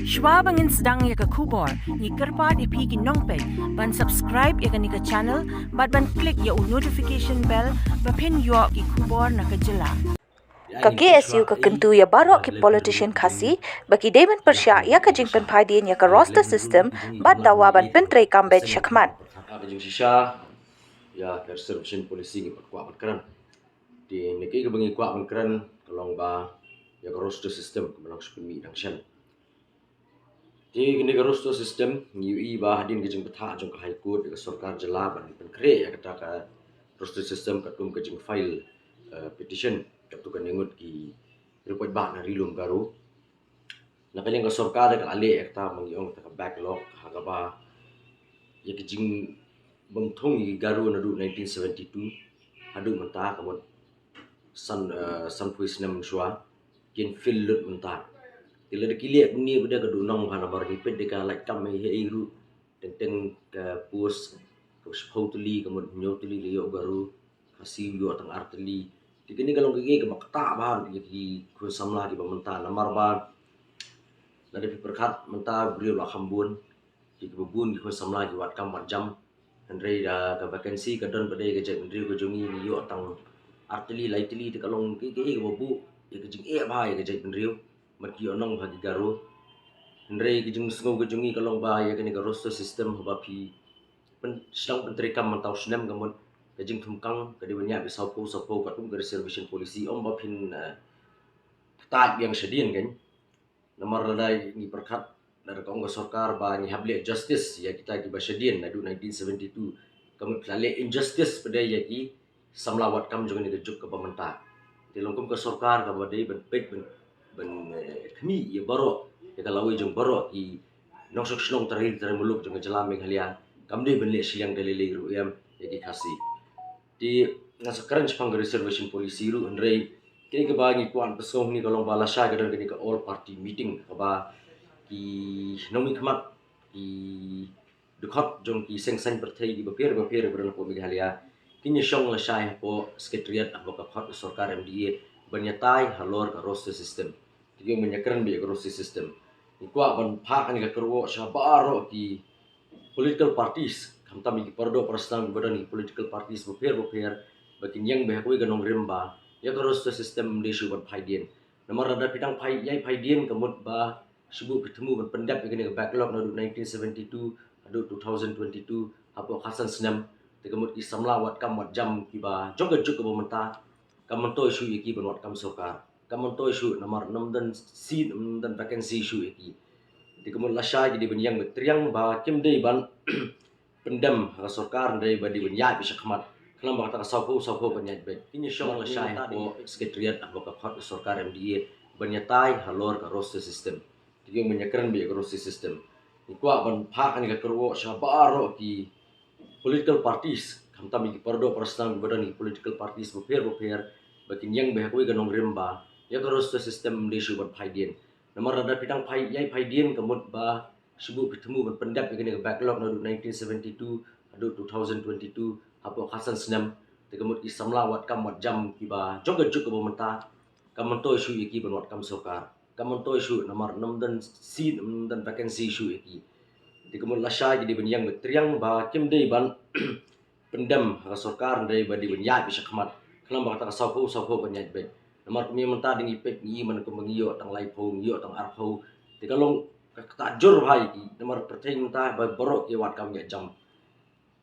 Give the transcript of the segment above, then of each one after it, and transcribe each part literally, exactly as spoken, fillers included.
Shwa ba ngin sdang ïa ka khubor, ngi kyrpad ïa phi ki nongpeit ban subscribe ïa kane ka channel bad ban click ïa u notification bell ba phin ïoh ki khubor na ka jylla. Ka K S U ka kyntu ïa baroh ki politician Khasi ba ki dei ban pyrshah ïa ka jingpynphai dien ïa ka roster system bad dawa ban pyntreikam beit shakhmat. Ka jingshisha ïa ka reservation policy ngi pat kwah ban kren. Te na ka ba ngi kwah ban kren ka long ba ïa ka roster system kaba nang shu pynmih dang shen. Te kane ka roster system ngi ïohi ba hadien ka jingbthah jong ka High Court ïa ka sorkar jylla ban pynkhreh ïa kata ka roster system katkum ka jingfile, eh, petition katkum ka ngut ki riewpaidbah na Ri Lum Garo. Na ka liang ka sorkar ka la leh ïa kata ba ngi ong kata ka backlog ha kaba ïa ka jingbymthung ïa ki Garo naduh nineteen seventy-two haduh mynta ka mut san, eh, sanphew snem mynshuwa kin fill lut mynta. Te lada ki leh kumne ba da ka duhnong bha namar ngi peit da ka lait kam ei ei ruh teng teng ka post ka shiphew tylli ka mut hynñiew tylli la ïoh Garo, Khasi u ïoh tang ar tylli. Te kane ka long kaei kaba ktah bha ïa ki khun samla kiba mynta namar ba lada phi pyrkhat mynta briew la kham bun, ki kiba bun ki khun samla ki wad kam wad jam. Hynrei da ka vacancy ka don pat de ka jaitbynriew ka jong ngi, ngi ïoh tang ar tylli lai tylli, te ka long kaei kaei kaba buh ïa ka jingeh bha ïa ka jaitbynriew. Bad ki ïoh nong bha ki Garo. Hynrei ka jingsngew ka jong ngi ka long ba ïa kane ka roster system haba phi pynsdang pyntreikam mynta u snem ka mut ka jingthungkang ka dei ban ïaid beit sawphew sawphew katkum ka reservation policy, ym ba phin, eh, ktah biang shadien kan. Namar lada ngi pyrkhat, lada ka ong ka sorkar ba ngi hap leh justice ïa kita kiba shadien naduh nineteen seventy-two, ka mut la leh injustice pat de ïa ki samla wad kam jong kane ka juk kaba mynta. Te long kum ka sorkar kaba dei ban peit ban, ban, eh, khmih ïa baroh ïa ka lawei jong baroh ki nongshong shnong trai trai muluk jong ka jylla Meghalaya. Kam dei ban leh shiliang da lei lei ruh em ïa ki Khasi. Te nga sa kren shaphang ka reservation policy ruh, hynrei kaei kaba ngi kwah ban pynsngew hangne ka long ba lashai ka don kane ka all party meeting kaba ki nongmihkhmat, ki dkhot jong ki seng saiñ pyrthei kiba pher ba pher ba don hapoh Meghalaya kin ïashong lashai hapoh secretariat hapoh ka khot ka sorkar M D A ban ïatai halor ka roster system. Te ki ong ban ïakren beit ïa ka roster system. Ngi kwah ban phah kane ka kyrwoh sha baroh ki political parties, khamtam ïa ki paradoh parasnam kiba don ki political parties bapher bapher, ba kin ïeng beit ha kawei ka nongrim ba ïa ka roster system ym dei shuh ban phai dien. Namar lada phi dang phai, ïai phai dien ka mut ba shu buh phi thmu ban pyndep ïa kane ka backlog naduh nineteen seventy-two haduh two thousand twenty-two, hapoh khatsan snem. Te ka mut ki samla wad kam wad jam kiba jong ka juk kaba mynta, kam myntoi shuh ïa ki ban wad kam sorkar. Kam myntoi shuh namar ym don seat, ym don vacancy shuh ïa ki. Te ka mut lashai ki dei ban ïeng beit, triang ba kim dei ban pyndem ha ka sorkar, hynrei ba dei ban ïaid beit shakhmat. Khnang ba kata ka sawphew sawphew kan ïaid beit. Kin ïashong lashai hapoh secretariat hapoh ka khot ka sorkar M D A ban ïatai halor ka roster system. Te ki ong ban ïakren beit ïa ka roster system. Ngi kwah ban phah kane ka kyrwoh sha baroh ki political parties, khamtam ïa ki paradoh parasnam kiba don ki political parties bapher bapher, ba kin ïeng beit ha kawei ka nongrim ba ïa ka roster system ym dei shuh ban phai dien. Namar lada phi dang phai, ïai phai dien ka mut ba shu buh phi thmu ban pyndep ïa kane ka backlog naduh nineteen seventy-two haduh two thousand twenty-two, hapoh khatsan snem. Te ka mut ki samla wad kam wad jam kiba jong ka juk kaba mynta, kam myntoi shuh ïa ki ban wad kam sorkar. Kam myntoi shuh namar ym don seat, ym don vacancy shuh ïa ki. Te ka mut lashai ki dei ban ïeng beit, triang ba kim dei ban pyndem ha ka sorkar, hynrei ba dei ban ïaid beit shakhmat. Khnang ba kata ka sawphew sawphew kan ïaid beit. Namar kumne mynta da ngi peit ngi i man kumba ngi ïoh tang laiphew, ngi ïoh tang arphew. Te ka long ka ktah jur bha ïa ki. Namar pyrthei mynta ba baroh ki wad kam ïa jam.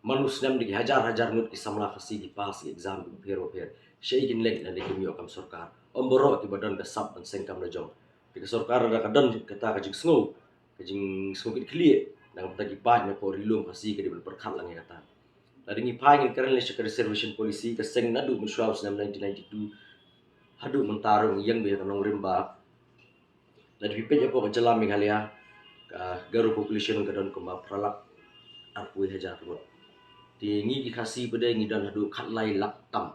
Man u snem da ki hajar hajar ngut ki samla Khasi ki pass ki exam ki bapher bapher. Shaei kin leit lada kim ïoh kam sorkar? Ym baroh kiba don ka sap ban seng kam la jong. Te ka sorkar lada ka don kata ka jingsngew, ka jingsngew kit khlieh, nangta ki paid na poh Ri Lum Khasi ka dei ban pyrkhat lang ïa kata. Lada ngi phai ngin kren lei sha ka reservation policy, ka seng naduh mynshuwa u snem nineteen ninety-two haduh mynta ruh ngi ïeng beit ha ka nongrim ba lada phi peit hapoh ka jylla Meghalaya, ka Garo population ka don kumba phra lak arphew hajar ngut. Te ngi ki Khasi pat de ngi don haduh khatlai lak tam.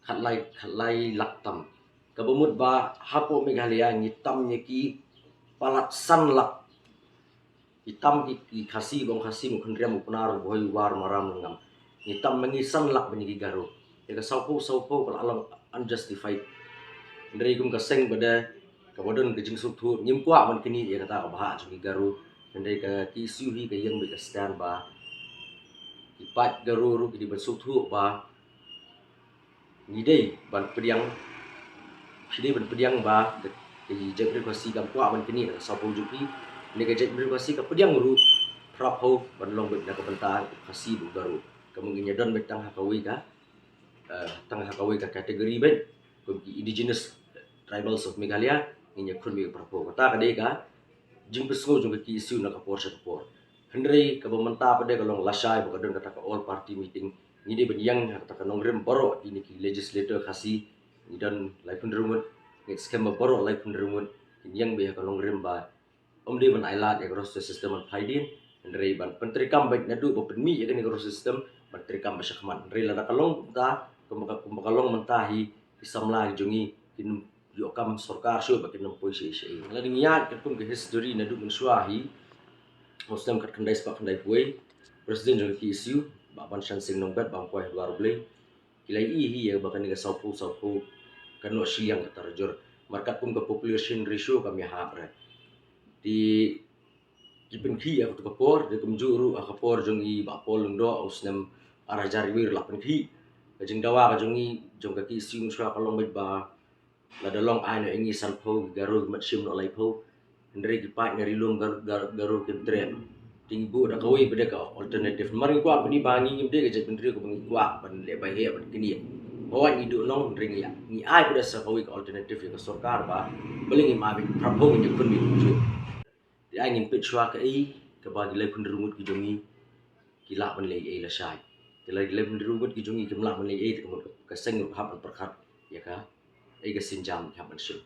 Khatlai, khatlai lak tam. Kaba mut ba hapoh Meghalaya ngi tam ïa ki palat san lak. Ngi tam ki, ki Khasi, ba ong Khasi, Mawkhynriam, u Pnar, u Bhoi, u War, u Maram, u Ngam. Ngi tam ma ngi san lak ban ïa ki Garo. Ïa ka sawphew sawphew ka la long unjustified. Hynrei kum ka seng ba de Kaba don ka jingsngewthuh, ngim kwah ban knieh ïa kata ka bhah jong ki Garo. Hynrei ka KSU hi ka ïeng beit ka stand ba ki paid Garo ruh ki dei ban sngewthuh ba ngi dei ban pdiang, ngi dei ban pdiang ba ka, ka jaitbynriew Khasi kam kwah ban knieh na ka sawphew jong phi. Hynrei ka jaitbynriew Khasi ka pdiang ruh phraphew ban long beit na ka bynta Khasi bad Garo. Ka mut ngin ïa don beit tang ha kawei ka, eh, tang ha kawei ka category beit, kum ki indigenous tribals of Meghalaya, ngin ïa khun beit phraphew. Kata ka dei ka jingpynsngew jong ka KSU na ka por sha ka por. Hynrei kaba mynta pat de ka long lashai ba ka don kata ka all party meeting. Ngi dei ban ïeng ha kata ka nongrim baroh kine ki legislator Khasi, ngi don laiphew hynriew ngut, ngi skhem ba baroh laiphew hynriew ngut kin ïeng beit ha ka nongrim ba ym dei ban ailad ïa ka roster system ban phai dien. Hynrei ban pyntreikam beit naduh ba pynmih ïa kane ka roster system, ban treikam beit shakhmat. Hynrei lada ka long kumta, kumba ka, kumba ka long mynta hi, ki samla ki jong ngi kin ïoh kam sorkar shuh ba kin ym poi shaei shaei. Lada ngi ïaid katkum ka history naduh mynshuwa hi, ha u snem khatkhyndai spah khyndaiphew wei, president jong ka KSU, Bah Banshan Singh Nongbet, Bah Mpoh Dwar Blei, ki la ïohi ïa ba kane ka sawphew sawphew ka noh shiliang ka tarajur. Markat kum ka population ratio kam ïahap re. Te ki pynkhih ïa katu ka por, te kumjuh ruh ha ka por jong i Bah Paul Lyngdoh ha u snem ar hajar wei ruh la pynkhih. Ka jingdawa ka jong i, jong ka KSU mynshuwa ka long beit ba lada long ai noh ïa ngi sanphew ki Garo ki mat shim noh laiphew. Hynrei ki paid na Ri Lum Gar-, Gar-, Garo kim treh. Te ngi buh da kawei pat de ka alternative. Namar ngi kwah ban i ba ngi ngim dei ka jaitbynriew kaba ngi kwah ban leh bai heh ban knieh. Ba wat ngi duh nong hynrei ngi, ngi ai pat de sa kawei ka alternative ïa ka sorkar ba balei ngim ai beit phraphew, ngin ïakhun beit kumjuh. Te ai ngin peit shuwa kaei kaba ki laiphew hynriew ngut ki jong ngi ki lah ban leh ei lashai. Te lada ki laiphew hynriew ngut ki jong ngi kim lah ban leh ei, te ka mut ka seng ruh hap ban pyrkhat ïa kaei ka sienjam ki hap ban shim.